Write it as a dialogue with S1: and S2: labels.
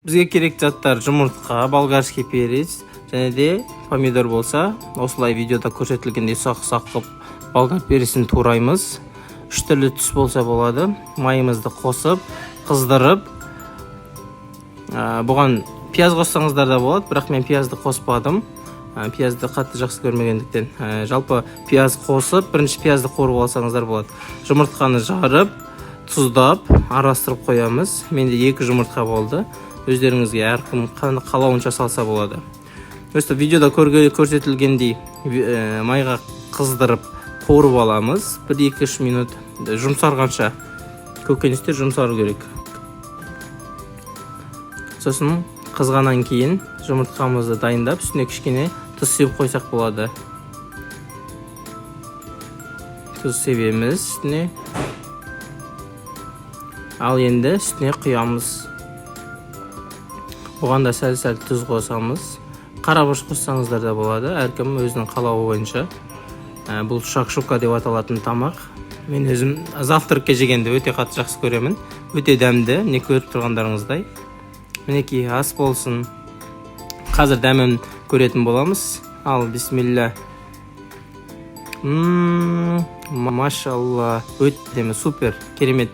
S1: Бізге керекті заттар: жұмыртқа, болгарский перец және де помидор болса, осылай видеода көрсетілгендей ұсақ ұсақ қылып болгар перецін тураймыз. Үш түрлі түс болса болады. Майымызды қосып, қыздырып, бұған пияз қоссаңыздар да болады, бірақ мен пиязды қоспадым. Пиязды қатты жақсы көрмегендіктен. Жалпы пияз қосып, бірінші пиязды қуырып алсаңыздар болады. Жұмыртқаны жарып, тұздап, араластырып қоямыз. Менде екі жұмыртқа болды, өздеріңізге әркім қалауынша салса болады. Өстіп видеода көрсетілгендей майға қыздырып, қуырып аламыз 1, 2, 3 минут, жұмсарғанша. Көкөністер жұмсару керек. Сосын қызғаннан кейін жұмыртқамызды дайындап, үстіне кішкене тұз сеуіп қойсақ болады. Тұз себеміз үстіне. Ал енді үстіне құямыз. Бұған да сәл сәл тұз қосамыз. Қара бұрыш қоссаңыздар да болады, әркім өзінің қалауы бойынша. Бұл шакшука деп аталатын тамақ. Мен өзім завтракке жегенді өте қатты жақсы көремін, өте дәмді. Міне, көріп тұрғандарыңыздай. Мінекей, ас болсын. Қазір дәмін көретін боламыз. Ал, бисмилля. Машалла, өте дәмі супер, керемет.